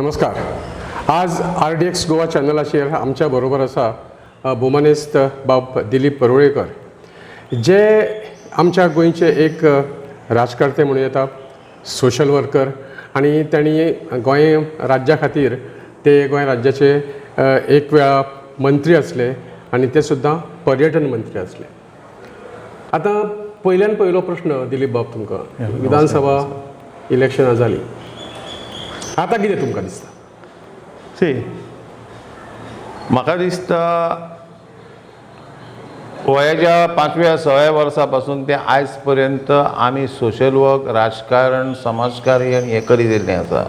नमस्कार. आज RDX Goa चॅनलाचेर आमच्या बरोबर आसा भोवमानेस्त बाब दिलीप परुळेकर, जे आमच्या गोंयचे एक राजकर्ते म्हणूं येता, सोशल वर्कर आनी तांणी गोंय राज्या खातीर ते गोंय राज्याचे एक वेळा मंत्री आसले आनी ते सुद्दां पर्यटन मंत्री आसले. आतां पयल्यान पयलो प्रश्न दिलीप बाब तुमकां, विधानसभा इलेक्शनां जालीं, आतां कितें तुमकां दिसता? सी, म्हाका दिसता वयाच्या पांचव्या सव्या वर्सा पासून ते आयज पर्यंत आमी सोशल वर्क, राजकारण, समाजकार्य हें करीत येयल्लें आसा.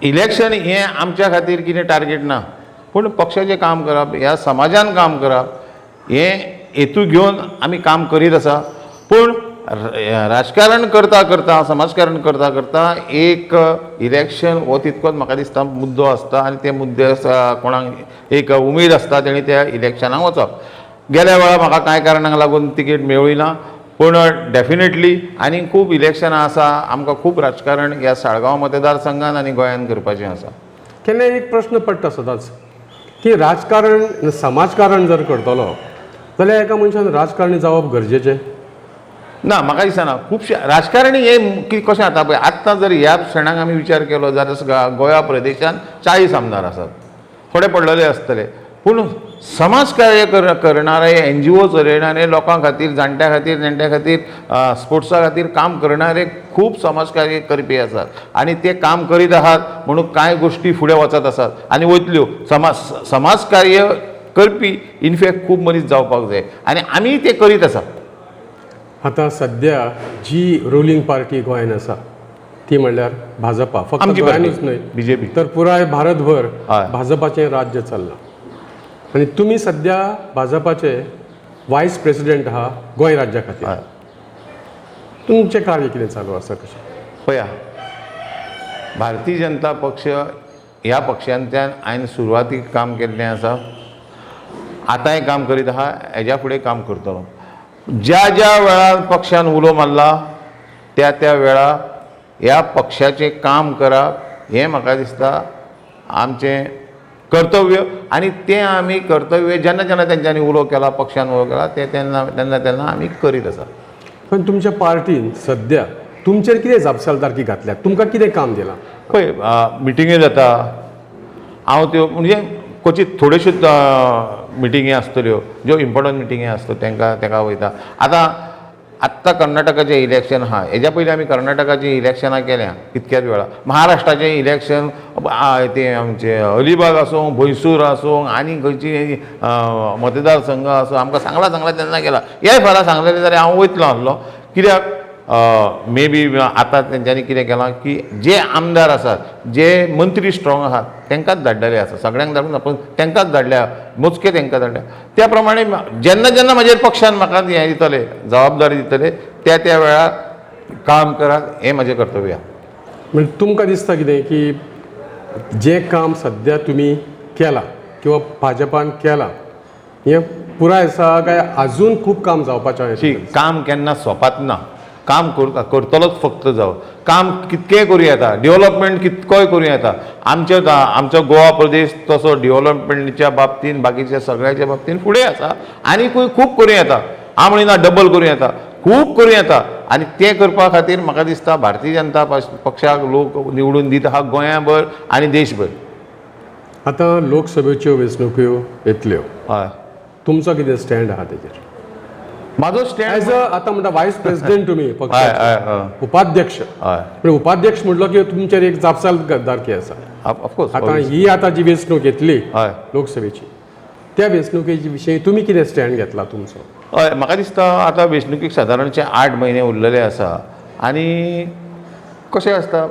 इलेक्शन हें आमच्या खातीर कितें टार्गेट ना, पूण पक्षाचें काम करप, ह्या समाजान काम करप हें हेतू घेवन आमी काम करीत आसा. पूण राजकारण करता करता, समाजकारण करता करता एक इलेक्शन हो तितकोच म्हाका दिसता मुद्दो आसता आनी ते मुद्दे आसा, कोणाक एक उमेद आसता तेणी त्या इलेक्शनाक वचप. गेल्या वेळार म्हाका कांय कारणांक लागून तिकेट मेळ्ळी ना, पूण डेफिनेटली आनी खूब इलेक्शनां आसा. आमकां खूब राजकारण ह्या साळगांव मतदारसंघान आनी गोंयान करपाचें आसा. केन्ना एक प्रश्न पडटा सदांच की राजकारण समाजकारण जर करतलो जाल्यार एका मनशान राजकारणी जावप गरजेचें? ना, म्हाका दिसना. खुबशे राजकारणी हे की कशें जाता पळय, आत्तां जर ह्या क्षणाक आमी विचार केलो जाल्यार गोंया प्रदेशान 40 आमदार आसात, थोडे पडलेले आसतले, पूण समाजकार्य करणारे, NGO चलयणारे, लोकां खातीर, जाणट्यां खातीर, नेणट्यां खातीर, स्पोर्ट्सा खातीर काम करणारे खूब समाजकार्य करपी आसात आनी ते काम करीत आहात म्हणून कांय गोश्टी फुडें वचत आसात आनी वयतल्यो. समाजकार्य करपी इनफेक्ट खूब मनीस जावपाक जाय आनी आमी ते करीत आसा. आतां सद्या जी रुलींग पार्टी गोंयान आसा ती म्हणल्यार भाजपा. फक्त आमची गोंयानूच न्हय, BJP, तर पुराय भारतभर भाजपाचें राज्य चल्लां आनी तुमी सद्या भाजपाचे वायस प्रेसिडेंट आहा गोंय राज्या खातीर. तुमचें कार्य कितें चालू आसा, कशें? पळया, भारतीय जनता पक्ष ह्या पक्षांतल्यान हांवें सुरवातीक काम केल्लें आसा, आतांय काम करीत आहा, हेज्या फुडें काम करतलो. ज्या ज्या वेळार पक्षान उलो मारला त्या त्या वेळा ह्या पक्षाचें काम करप हें म्हाका दिसता आमचें कर्तव्य आनी तें आमी कर्तव्य जेन्ना जेन्ना तेंच्यांनी उलो केला, पक्षान उलो केला, तें तेन्ना तेन्ना तेन्ना आमी करीत आसा. पण तुमच्या पार्टीन सद्या तुमचेर कितें जापसालदारकी घातल्या, तुमकां कितें काम दिलां? पळय, मिटिंगी जाता, हांव त्यो म्हणजे क्वचीत थोड्योश्योच मिटिंगी आसतल्यो, ज्यो इम्पोर्टंट मिटिंगी आसता तांकां ताका वयता. आतां आत्तां कर्नाटकाचें इलेक्शन आहा, हेज्या पयलीं आमी कर्नाटकाचीं इलेक्शनां केल्या कितक्याच वेळा, महाराष्ट्राचें इलेक्शन, तें आमचें अलिबाग आसूं, भैसूर आसूं, आनी खंयची मतदारसंघ आसूं, आमकां सांगलां सांगलां तेन्ना केलां. हे फाल्यां सांगलेलें जाल्यार हांव वयतलो आसलो, कित्याक मे बी आतां तेंच्यांनी कितें केलां की जे आमदार आसात, जे मंत्री स्ट्रॉंग आहात तांकांच धाडलेले आसा. सगळ्यांक धाडूंक ना, पूण तांकांच धाडल्या, मोजके तांकां धाडल्या. त्या प्रमाणे जेन्ना जेन्ना म्हजेर पक्षान म्हाका हें दितले, जबाबदारी दितले, त्या त्या वेळार काम करात हें म्हजें कर्तव्य आहा. म्हणजे तुमकां दिसता कितें की जें काम सद्या तुमी केलां किंवा भाजपान केलां हें पुराय आसा काय आजून खूब काम जावपाचें आसा? शी, काम केन्ना सोंपात ना. काम करतलोच फक्त जावं, काम कितकेंय करूं येता, डेवलपमेंट कितकोय करूं येता. आमचो गोवा प्रदेश तसो डेवलपमेंटच्या बाबतीन, बाकीच्या सगळ्याच्या बाबतीन फुडें आसा आनीकूय खूब करूं येता. हांव म्हणिना डबल करूं येता, खूब करूं येता आनी तें करपा खातीर म्हाका दिसता भारतीय जनता पक्षाक लोक निवडून दिता आहा गोंयाभर आनी देशभर. आतां लोकसभेच्यो वेंचणुक्यो येतल्यो. हय. तुमचो कितें स्टँड आहा तेजेर? म्हाजो स्टँड एज अ आतां म्हणटा वायस प्रेसिडेंट तुमी हय. पक्षाचे, हय हय उपाध्यक्ष. हय. म्हणजे उपाध्यक्ष म्हटलो की तुमचेर एक जापसालदारकी आसा. ऑफकोर्स. आतां ही आतां जी वेंचणूक येतली लोकसभेची, त्या वेंचणुकेचे विशयी तुमी कितें स्टँड घेतला तुमचो? हय, म्हाका दिसता आतां वेंचणुकेक सादारणचे 8 म्हयने उरलेले आसा आनी कशें आसता,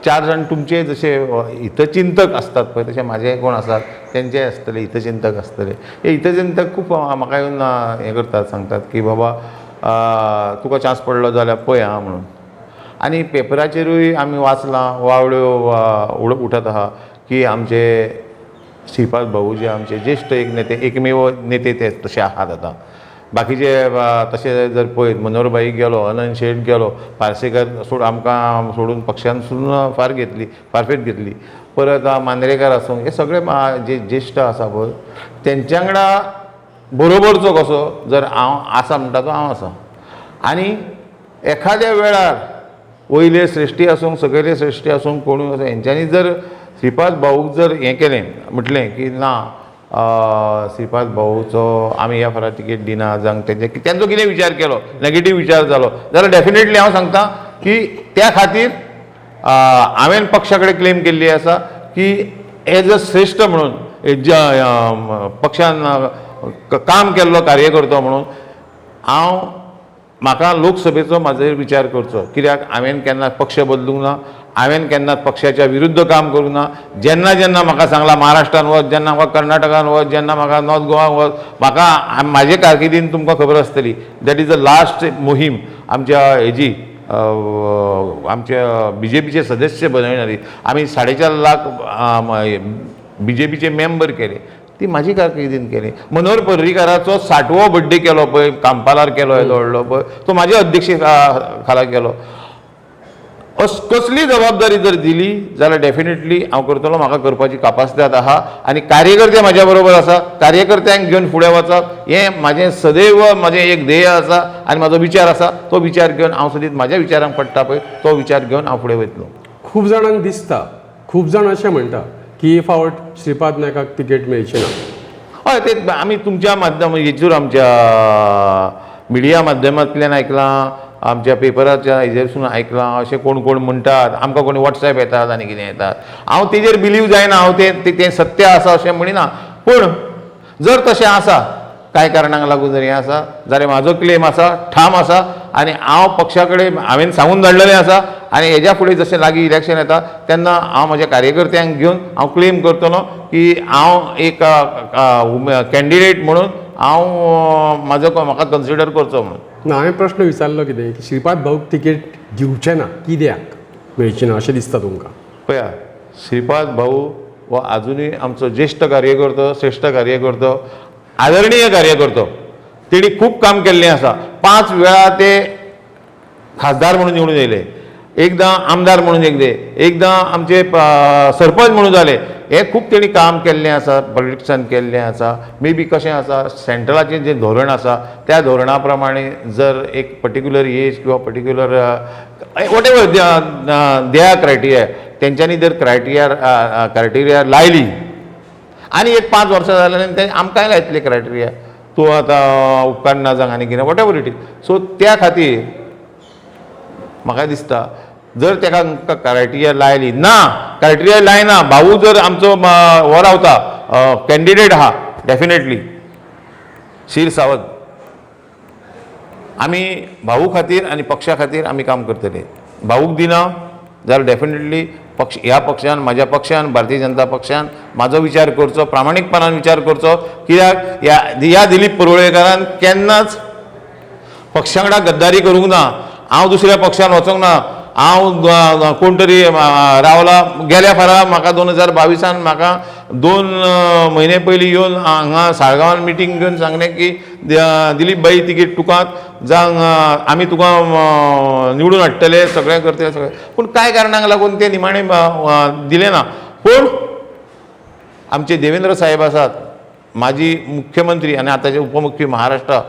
4 जाण तुमचे जशे हितचिंतक आसतात पळय, तशे म्हाजे कोण आसात तेंचे आसतले हितचिंतक आसतले. हे हितचिंतक खूब म्हाका येवन हें करतात, सांगतात की बाबा तुका चान्स पडलो जाल्यार पळय आं म्हणून. आनी पेपराचेरूय आमी वाचलां, वावड्यो उठत आहा की आमचे श्रीपाद भाऊ जे आमचे ज्येश्ठ एक नेते, एकमेव नेते ते तशे आहात आतां. बाकीचे तशें जर पळयत मनोहर भाई गेलो, अनंत शेट गेलो, पार्सेकर सोड आमकां सोडून पक्षान फार घेतली, फारफेट घेतली. परत मांद्रेकार आसूं, हे सगळे जे ज्येश्ठ आसा पळय तेंच्या वांगडा बरोबरचो कसो जर हांव आसा म्हणटा तो हांव आसा. आनी एखाद्या वेळार वयले श्रेश्ठी आसूं, सकयले श्रेश्ठी आसूं, कोणूय आसूं, हेंच्यांनी जर श्रीपाद भाऊक जर हें केलें म्हटलें की ना श्रीपाद भाऊचो आमी ह्या फारा तिकेट दिना जावं तेंचे तेंचो कितें विचार केलो, नेगेटीव विचार जालो जाल्यार डेफिनेटली हांव सांगता की त्या खातीर हांवें पक्षा कडेन क्लेम केल्ली आसा की एज अ श्रेश्ठ म्हणून पक्षान काम केल्लो कार्यकर्तो म्हणून हांव म्हाका लोकसभेचो म्हाजेर विचार करचो. कित्याक हांवें केन्ना पक्ष बदलूंक ना, हांवें केन्नाच पक्षाच्या विरुद्ध काम करूंक ना. जेन्ना जेन्ना म्हाका सांगलां महाराष्ट्रान वच, जेन्ना म्हाका कर्नाटकान वच, जेन्ना म्हाका नॉर्थ गोवान वच, म्हाका म्हाजे कारकिर्दीन तुमकां खबर आसतली that is the last मोहीम आमच्या हेजी आमच्या बीजेपीचे सदस्य बनयणारी आमी 4.5 लाख बीजेपीचे मेंबर केले, ती म्हाजी कारकिर्दीन केली. मनोहर पर्रीकाराचो 60वो बड्डे केलो पळय, कांपालार केलो येदो व्हडलो पळय, तो म्हाज्या अध्यक्ष खाला केलो. कसली जबाबदारी जर दिली जाल्यार डेफिनेटली हांव करतलो, म्हाका करपाची कापासिदाद आहा आनी कार्यकर्ते म्हाज्या बरोबर आसा. कार्यकर्त्यांक घेवन फुडें वचप हें म्हाजें सदैव म्हाजें एक ध्येय आसा आनी म्हाजो विचार आसा. तो विचार घेवन हांव सदींच म्हाज्या विचारांक पडटा पळय तो विचार घेवन हांव फुडें वयतलो. खूब जाणांक दिसता, खूब जाण अशें म्हणटा की हे फावट श्रीपाद नायकाक तिकेट मेळची ना. हय, ते आमी तुमच्या माध्यम हेचूर आमच्या मिडिया माध्यमांतल्यान आयकलां, आमच्या पेपराच्या हेजेरसून आयकलां, अशें कोण कोण म्हणटात, आमकां कोणी वॉट्सॅप येतात आनी कितें येतात. हांव तेजेर बिलीव जायना, हांव तें तें सत्य आसा अशें म्हणिना, पूण जर तशें आसा कांय कारणांक लागून जर हें आसा जाल्यार म्हाजो क्लेम आसा, ठाम आसा आनी हांव पक्षा कडेन हांवें सांगून धाडलेलें आसा. आनी हेज्या फुडें जशें लागीं इलेक्शन येता तेन्ना हांव म्हज्या कार्यकर्त्यांक घेवन हांव क्लेम करतलो की हांव एक कॅन्डिडेट म्हणून हांव म्हाजो म्हाका कन्सिडर करचो म्हणून. ना, हांवें प्रश्न विचारलो कितें की श्रीपाद भाऊक तिकेट दिवचें ना, कित्याक मेळची ना अशें दिसता तुमकां? पळया, श्रीपाद भाऊ हो आजुनूय आमचो ज्येश्ठ कार्यकर्तो, श्रेश्ठ कार्यकर्तो, आदरणीय कार्यकर्तो. तेणी खूब काम केल्लें आसा. 5 वेळा ते खासदार म्हणून निवडून येयले, एकदां आमदार म्हणून येयले, एकदां आमचे सरपंच म्हणून जाले. हें खूब तेणी काम केल्लें आसा, पॉलिटिक्सान केल्लें आसा. मे बी कशें आसा, सेंट्रलाचें जें धोरण आसा त्या धोरणा प्रमाणे जर एक पर्टिक्युलर एज किंवा particular whatever their criteria, तेंच्यांनी जर क्रायटेरिया लायली आनी एक 5 वर्सां जाल्यार ते आमकांय लायतले क्रायटेरिया, तूं आतां उपकारना जावं आनी कितें whatever it is. So त्या खातीर म्हाका दिसता जर तेका क्रायटेरिया लायली ना, क्रायटेरिया लायना, भाऊ जर आमचो हो रावता कॅन्डिडेट आहा डेफिनेटली शिर सावंत, आमी भाऊ खातीर आनी पक्षा खातीर आमी काम करतले. भाऊक दिना जाल्यार डेफिनेटली पक्ष ह्या पक्षान, म्हाज्या पक्षान, भारतीय जनता पक्षान म्हाजो विचार करचो, प्रामाणीकपणान विचार करचो. कित्याक ह्या दिलीप परुळेकारान केन्नाच पक्षा वांगडा गद्दारी करूंक ना. हांव दुसऱ्या पक्षान वचोंक ना. हांव कोण तरी रावला गेल्या फारा म्हाका 2022 म्हाका 2 म्हयने पयलीं येवन हांगा साळगांवान मिटींग घेवन सांगलें की दिलीप भाई तिकीट तुका जावं आमी तुका निवडून हाडटले, सगळें करतले सगळें. पूण कांय कारणांक लागून ते निमाणें दिलें ना. पूण आमचे देवेंद्र साहेब आसात, माजी मुख्यमंत्री आनी आतांचे उपमुख्य महाराष्ट्र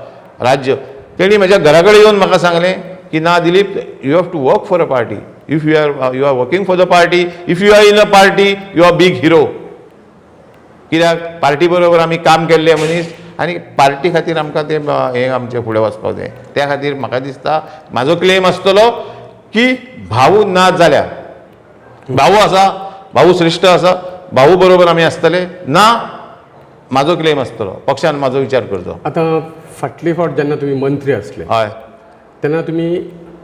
राज्य, तेणी म्हज्या घरा कडेन येवन म्हाका सांगलें की ना Dilip, you have to work for a party. If you are working for the party, if you are in a party, you are big hero. कित्याक पार्टी बरोबर आमी काम केल्ले मनीस आनी पार्टी खातीर आमकां तें हें आमचें फुडें वचपाक जाय. त्या खातीर म्हाका दिसता म्हाजो क्लेम आसतलो की भाऊ ना जाल्यार भाऊ आसा, भाऊ श्रेश्ठ आसा, भाऊ बरोबर आमी आसतले. ना म्हाजो क्लेम आसतलो, पक्षान म्हाजो विचार करचो. आतां फाटली फावट जेन्ना तुमी मंत्री आसले हय, तेन्ना तुमी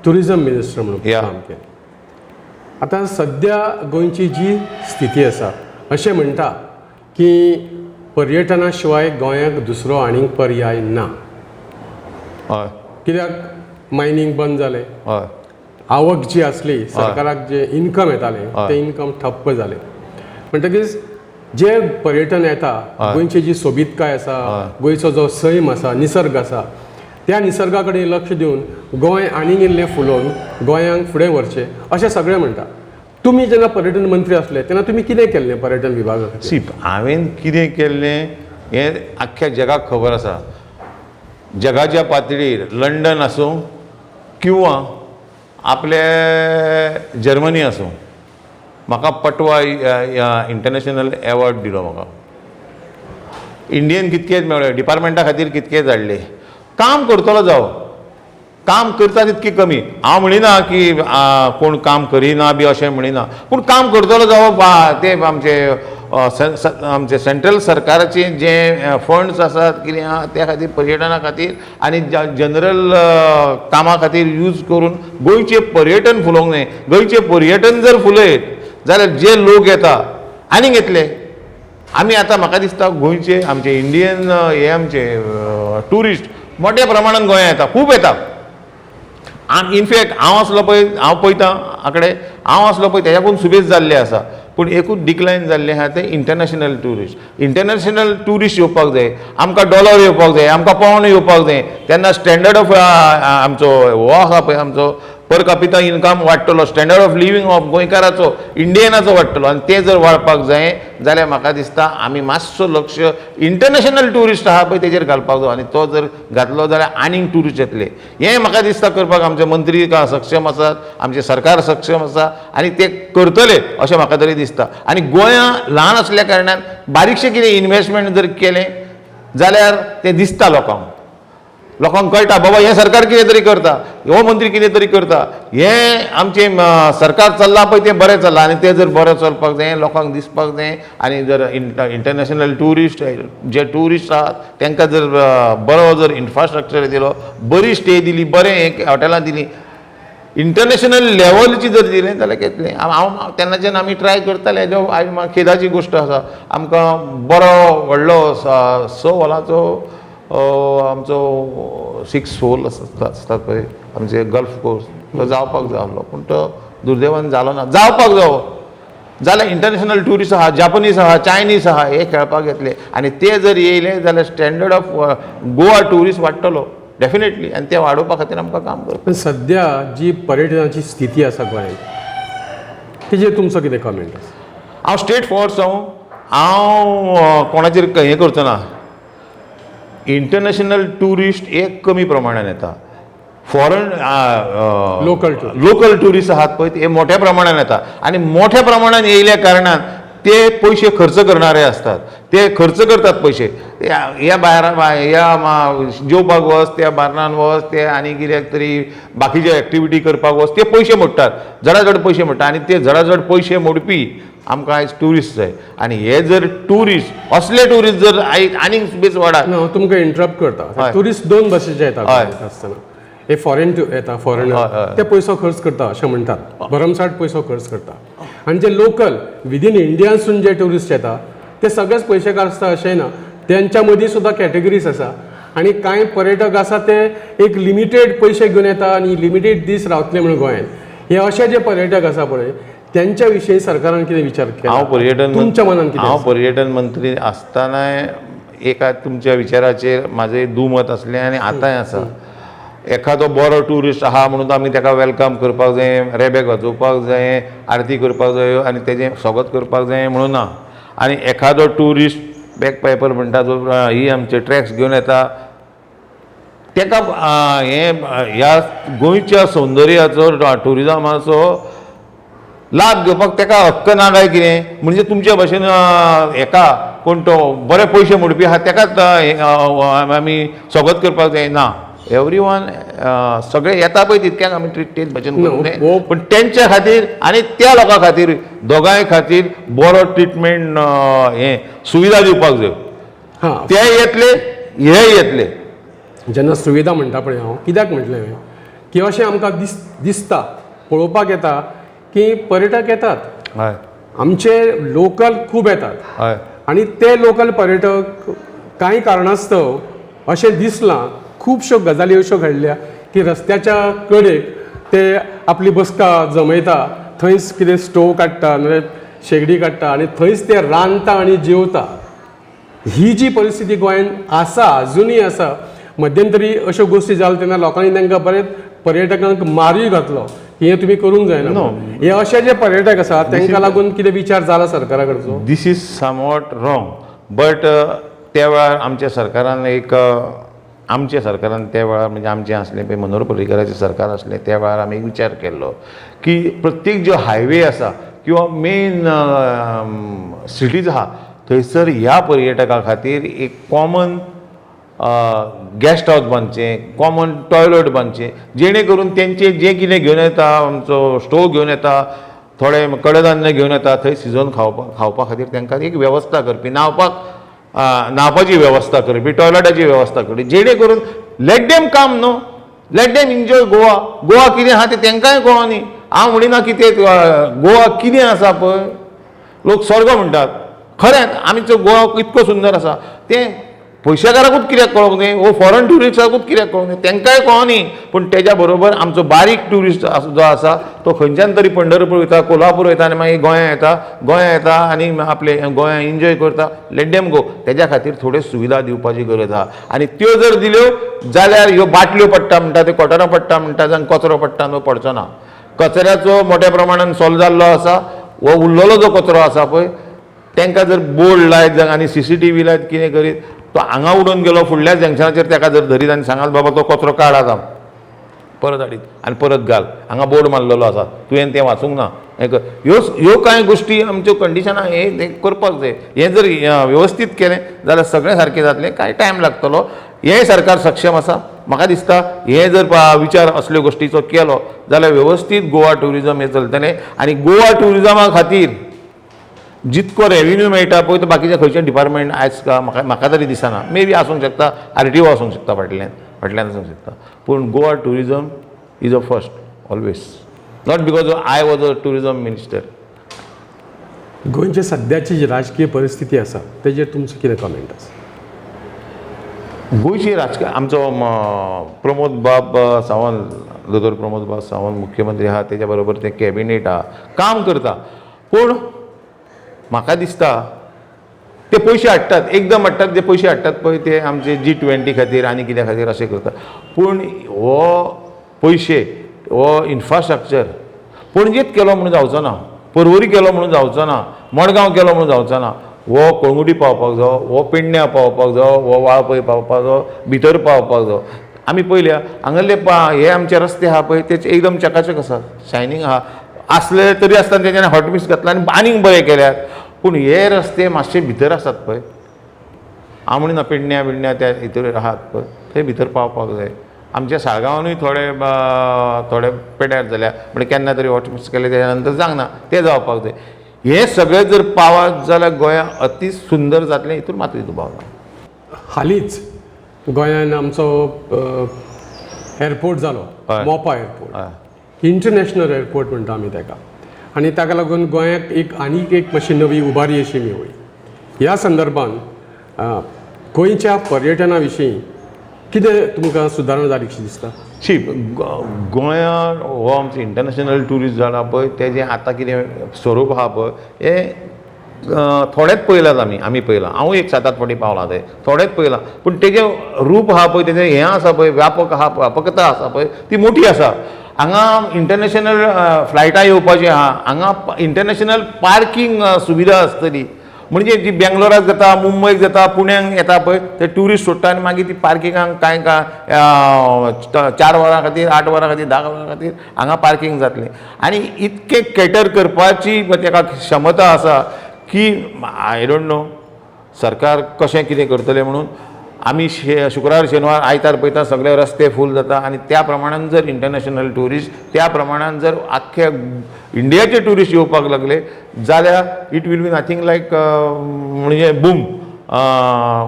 ट्युरिजम मिनिस्टर म्हणून काम केलें. आतां सद्या गोंयची जी स्थिती आसा, अशें म्हणटा की पर्यटना शिवाय गोंयाक दुसरो आनीक पर्याय ना. हय, कित्याक मायनींग बंद जालें, हय, आवक जी आसली सरकाराक जे इनकम येतालें तें इनकम ठप्प जालें. म्हणटकीच जे पर्यटन येता, गोंयची जी सोबीतकाय आसा, गोंयचो जो सैम आसा, निसर्ग आसा, त्या निसर्गा कडेन लक्ष दिवन गोंय आनीक इल्लें फुलोवन गोंयांक फुडें व्हरचें अशें सगळे म्हणटा. तुमी जेन्ना पर्यटन मंत्री आसले तेन्ना तुमी कितें केल्लें पर्यटन विभागा खातीर? सी, हांवें कितें केल्लें हें आख्ख्या जगाक खबर आसा. जगाच्या पातळीर लंडन आसूं किंवा आपले जर्मनी आसूं, म्हाका पटवा इंटरनॅशनल एवॉर्ड दिलो. म्हाका इंडियन कितकेच मेळ्ळे, डिपार्टमेंटा खातीर कितकेच हाडले. काम करतलो जावं, काम करता तितकी कमी. हांव म्हणिना की कोण काम करिना बी अशें म्हणिना, पूण काम करतलो जावं ते आमचे आमचे सेंट्रल सरकाराचे जे फंड्स आसात कितें आहा त्या खातीर पर्यटना खातीर आनी जनरल कामा खातीर यूज करून गोंयचें पर्यटन फुलोवंक जाय. गोंयचें पर्यटन जर फुलयत जाल्यार जे लोक येता आनीक येतले. आमी आतां म्हाका दिसता गोंयचे आमचे इंडियन हे आमचे ट्युरिस्ट मोठ्या प्रमाणान गोंयांत येता, खूब येता. इनफॅक्ट हांव आसलो पळय, हांव पळयतां आंकडे, हांव आसलो पळय तेज्याकून सुबेज जाल्ले आसा. पूण एकूच डिक्लायन जाल्लें आहा तें इंटरनॅशनल ट्युरिस्ट. इंटरनॅशनल ट्युरिस्ट येवपाक जाय, आमकां डॉलर येवपाक जाय, आमकां पावंड येवपाक जाय, तेन्ना स्टँडर्ड ऑफ आमचो हो आसा पळय आमचो पर कापिता इनकम वाडटलो, स्टँडर्ड ऑफ लिवींग ऑफ गोंयकाराचो इंडियनाचो वाडटलो. आनी तें जर वाडपाक जाय जाल्यार म्हाका दिसता आमी मातसो लक्ष इंटरनॅशनल ट्युरिस्ट आहा पळय तेजेर घालपाक जाय, आनी तो जर घातलो जाल्यार आनीक ट्युरिस्ट येतले. हें म्हाका दिसता करपाक आमचे मंत्री सक्षम आसात, आमचें सरकार सक्षम आसा आनी ते करतले अशें म्हाका तरी दिसता. आनी गोंया ल्हान आसल्या कारणान बारीकशें कितें इनवेस्टमेंट जर केलें जाल्यार तें दिसता लोकांक, लोकांक कळटा बाबा हें सरकार कितें तरी करता, हो मंत्री कितें तरी करता, हें आमचें सरकार चल्लां पळय तें बरें चल्लां. आनी तें जर बरें चलपाक जाय, लोकांक दिसपाक जाय, आनी जर इंटरनॅशनल ट्युरिस्ट जे ट्युरिस्ट आहात तांकां जर बरो जर इन्फ्रास्ट्रक्चर दिलो, बरी स्टे दिली, बरें एक हॉटेलां दिलीं, इंटरनॅशनल लेवलची जर दिलें जाल्यार घेतलें. हांव तेन्नाच्यान आमी ट्राय करताले. जो आयज खेदाची गोश्ट आसा, आमकां बरो व्हडलो 6 हॉलाचो आमचो 6 होल आसतात पळय आमचे गल्फ कोर्स, तो जावपाक जाय आसलो, पूण तो दुर्दैवान जालो ना. जावपाक जावो जाल्यार इंटरनॅशनल ट्युरिस्ट आहा, जापनीज आहा, चायनीज आहा, हे खेळपाक येतले आनी ते जर येयले जाल्यार स्टँडर्ड ऑफ गोवा ट्युरिस्ट वाडटलो डेफिनेटली, आनी ते वाडोवपा खातीर आमकां काम करपाक. पण सद्या जी पर्यटनाची स्थिती आसा गोंयांत तेजेर तुमचो कितें कमेंट आसा? हांव स्ट्रेट फॉरवर्ड जावं, हांव कोणाचेर हें करचो ना. इंटरनॅशनल ट्युरिस्ट एक कमी प्रमाणान येता, फॉरन लोकल ट्युरिस्ट आहात पळय ते मोठ्या प्रमाणान येता, आनी मोठ्या प्रमाणान येयल्या कारणान ते पयशे खर्च करणारे आसतात, ते खर्च करतात पयशे. ह्या भायर ह्या जेवपाक वच, त्या बार्नान वच, ते आनी कित्याक तरी बाकीचे एक्टिविटी करपाक वच, ते पयशे मोडटात, जडाजड पयशे मोडटात. आनी ते जडाजड पयशे मोडपी आमकां आयज ट्युरिस्ट जाय. आनी हे जर ट्युरिस्ट असले ट्युरिस्ट जर आयज आनीक बेस वाडात. ना, हांव तुमकां इंटरप्ट करता. ट्युरिस्ट दोन भाशेचे येता आसतना, हे फॉरेन येता, फॉरेनर ते पयसो खर्च करता अशें म्हणटात, भरमसाठ पयसो खर्च करता. आनी जे लोकल विदीन इंडियासून जे ट्युरिस्ट येता ते सगळेच पयशेकार आसता अशेंय ना, तेंच्या मदीं सुद्दां कॅटेगरीज आसा. आनी कांय पर्यटक आसा ते एक लिमिटेड पयशे घेवन येता आनी लिमिटेड दीस रावतले म्हणून गोंयांत. हे अशे जे पर्यटक आसा पळय तेंच्या विशीं सरकारान कितें विचार केला? हांव पर्यटन तुमच्या मनान कितें? हांव पर्यटन मंत्री आसतनाय एका तुमच्या विचाराचेर म्हाजें दुमत आसलें आनी आतांय आसा. एखादो बरो ट्युरिस्ट आहा म्हणून आमी ताका welcome करपाक जाय, रेबेक वाजोवपाक जाय, आरती करपाक जाय आनी तेजें स्वागत करपाक जाय म्हणून ना. आनी एखादो ट्युरिस्ट बॅक पायपर म्हणटा जो ही आमचे ट्रॅक्स घेवन येता ताका हें ह्या गोंयच्या सौंदर्याचो ट्युरिजमाचो लाभ घेवपाक ताका हक्क ना काय कितें? म्हणजे तुमच्या भाशेन हेका कोण तो बरे पयशे मोडपी आहा ताकाच आमी स्वागत करपाक जाय ना. एवरी वन सगळे येता पळय तितक्यांक आमी ट्रीट तेच भाशेन करूंक जाय, पूण तेंच्या खातीर आनी त्या लोकां खातीर दोगांय खातीर बरो ट्रिटमेंट हें सुविधा दिवपाक जाय. ते येतले हे येतले. जेन्ना सुविधा म्हणटा पळय, हांव कित्याक म्हटलें हांवें की अशें आमकां दिसता, पळोवपाक येता की पर्यटक येतात, आमचे लोकल खूब येतात आनी ते लोकल पर्यटक कांय कारणास्तव अशें दिसलां, खुबश्यो गजाली अश्यो घडल्या की रस्त्याच्या कडेक ते आपली बसका जमयता, थंयच कितें स्टोव काडटा नाल्यार शेगडी काडटा आनी थंयच ते रांदता आनी जेवता. ही जी परिस्थिती गोंयांत आसा, अजुनूय आसा. मध्यंतरी अश्यो गोश्टी जाल्यो तेन्ना लोकांनी तांकां बरें पर्यटकांक मारूय घातलो की हें तुमी करूंक जायना. हे अशे जे पर्यटक आसा तांकां लागून कितें विचार जाला सरकारा कडचो? This is somewhat wrong, but त्या वेळार आमच्या सरकारान एक आमच्या सरकारान त्या वेळार, म्हणजे आमचें आसलें पळय मनोहर पर्रीकराचें सरकार आसलें, त्या वेळार आमी एक विचार केल्लो की प्रत्येक ज्यो हायवे आसा किंवा मेन सिटीज आहा थंयसर ह्या पर्यटकां खातीर एक कॉमन गेस्ट हावज बांदचें, कॉमन टॉयलट बांदचें, जेणे करून तेंचे जें कितें घेवन येता, आमचो स्टोव घेवन येता, थोडे कडधान्य घेवन येता, थंय शिजोवन खावपा खातीर तांकां एक वेवस्था करपी, न्हावपाची वेवस्था करपी, टॉयलेटाची वेवस्था करपी, जेणे करून let them काम न्हू, let them enjoy Goa. Goa कितें आहा तें तांकांय कळो न्ही. हांव म्हणिना की ते गोवा कितें आसा पळय लोक स्वर्ग म्हणटात, खरेंच आमचो गोवा इतको सुंदर आसा तें पयशेकाराकूच कित्याक कळोंक न्ही, वो फॉरन ट्युरिस्टाकूच कित्याक कळोंक न्ही, तांकांय कळो न्ही. पूण तेज्या बरोबर आमचो बारीक ट्युरिस्ट जो आसा तो खंयच्यान तरी पंढरपूर वयता, कोल्हापूर वयता आनी मागीर गोंया येता, गोंया येता आनी आपले गोंया एन्जॉय करता. Let them go. तेज्या खातीर थोड्यो सुविधा दिवपाची गरज आहा आनी त्यो जर दिल्यो जाल्यार ह्यो बाटल्यो पडटा म्हणटा, त्यो कोटरां पडटा म्हणटा, जावं कचरो पडटा न्हू, पडचो ना. कचऱ्याचो मोठ्या प्रमाणान सोल्व जाल्लो आसा. हो उरलेलो जो कचरो आसा पळय तांकां जर बोर्ड लायत जावं आनी सीसीटीव्ही लायत कितें करीत, तो हांगा उडोवन गेलो फुडल्या जंक्शनाचेर ताका जर धरीत आनी सांगात, बाबा तो कचरो काड आतां परत हाडीत आनी परत घाल, हांगा बोर्ड मारलेलो आसा, तुवें तें वाचूंक ना, हें कर. ह्यो ह्यो कांय गोश्टी आमच्यो कंडिशनां हे तें करपाक जाय. हें जर वेवस्थीत केलें जाल्यार सगळें सारकें जातलें. कांय टायम लागतलो, हें सरकार सक्षम आसा म्हाका दिसता. हें जर विचार असल्यो गोश्टीचो केलो जाल्यार वेवस्थीत गोवा ट्युरिजम हें चलतलें आनी गोवा ट्युरिजमा खातीर जितको रेवेन्यू मेळटा पळय तो बाकीच्या खंयचें डिपार्टमेंट आयज म्हाका तरी दिसना. मे बी आसूंक शकता, आरटीओ आसूंक शकता, फाटल्यान आसूंक शकता, पूण Goa tourism is a first always, not because I was a tourism minister. गोंयची सद्याची जी राजकीय परिस्थिती आसा तेजेर तुमचो कितें कमेंट आसा? गोंयची राजकीय, आमचो प्रमोद बाब सावंत, दोतोर प्रमोद बाब सावंत मुख्यमंत्री आहा, तेच्या बरोबर तें कॅबिनेट आहा, काम करता. पूण म्हाका दिसता ते पयशे हाडटात, एकदम हाडटात, ते पयशे हाडटात पळय ते आमचे जी20 खातीर आनी कित्या खातीर अशें करता. पूण हो पयशे हो इन्फ्रास्ट्रक्चर पणजेत केलो म्हणून जावचो ना, परवरी केलो म्हणून जावचो ना, मडगांव केलो म्हणून जावचो ना. हो कळंगुटी पावपाक जावो, हो पेडण्या पावपाक जावो, हो वाळपय पावपाक जावो, भितर पावपाक जावो. आमी पयल्या हांगासरले हे आमचे रस्ते आहा पळय तेचे एकदम चकाचक आसा, शायनींग आहा, आसले तरी आसतना तेच्यान हॉट मिक्स घातला आनी आनीक बरे केल्यात. पूण हे रस्ते मातशे भितर आसात पळय, हांव म्हणिना पेडण्या बिडण्या त्या हितूर आहात पळय थंय भितर पावपाक जाय. आमच्या साळगांवानूय थोडे थोडे पेड्यार जाल्या, म्हणजे केन्ना तरी हॉट मिक्स केले तेच्या नंतर जावंक ना, तें जावपाक जाय. हें सगळें जर पावत जाल्यार गोंया अती सुंदर जातलें, हितून मातूय दुबाव ना. हालींच गोंयान आमचो एअरपोर्ट जालो, मोपा एअरपोर्ट, इंटरनॅशनल एअरपोर्ट म्हणटा आमी ताका, आनी ताका लागून गोंयाक एक आनीक एक मातशी नवी उबारी अशी मेवळी. ह्या संदर्भान गोंयच्या पर्यटना विशीं कितें तुमकां सुदारणा जाली कशी दिसता? शी, गोंयांत हो आमचो इंटरनॅशनल ट्युरिस्ट जाला पळय, तेजें आतां कितें स्वरूप आहा पळय हें थोडेंच पळयलां आमी, आमी पळयलां, हांवूय एक 7-8 फावटी पावलां थंय, थोडेंच पळयलां. पूण तेजें रूप आहा पळय, तेजें हें आसा पळय, व्यापक आहा, व्यापकता आसा पळय, ती मोठी आसा. हांगा इंटरनॅशनल फ्लायटां येवपाची आहा, हांगा इंटरनॅशनल पार्कींग सुविधा आसतली, म्हणजे जी बेंगलोराक जाता, मुंबयक जाता, पुण्याक येता पळय ते ट्युरिस्ट सोडटा आनी मागीर ती पार्किंगाक कांय कांय 4 वरां खातीर, 8 वरां खातीर, 10 वरां खातीर हांगा पार्कींग जातलें. आनी इतकें कॅटर करपाची ताका क्षमता आसा की I don't know सरकार कशें कितें करतलें म्हणून. आमी शुक्रार, शेनवार, आयतार पळयता सगळे रस्ते फूल जाता आनी त्या प्रमाणान जर इंटरनॅशनल ट्युरिस्ट, त्या प्रमाणान जर आख्ख्या इंडियाचे ट्युरिस्ट येवपाक लागले जाल्यार it will be nothing like म्हणजे boom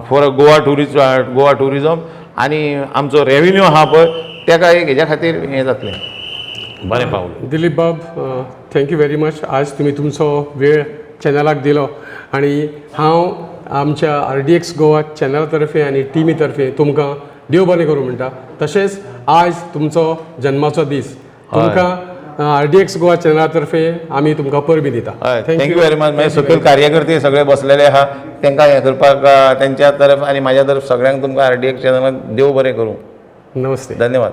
for a Goa tourist, Goa tourism आनी आमचो रेवेन्यू आहा पळय तेका एक हेज्या खातीर हें जातलें, बरें पावल. दिलीप बाब, thank you very much. आज तुमी तुमचो वेळ चॅनलाक दिलो आनी हांव आमच्या आरडीएक्स गोवा चॅनला तर्फे आनी टिमी तर्फे तुमकां देव बरें करूं म्हणटा. तशेंच आज तुमचो जन्माचो दीस, तुमकां आरडीएक्स गोवा चॅनला तर्फे आमी तुमकां परबीं दिता. हय, thank you very much. मागीर सकयल कार्यकर्ते सगळे बसलेले आहा, तांकां हें करपाक तेंच्या तरफ आनी म्हाज्या तरफ सगळ्यांक तुमकां आरडीएक्स चॅनलाक देव बरें करूं. नमस्ते. धन्यवाद.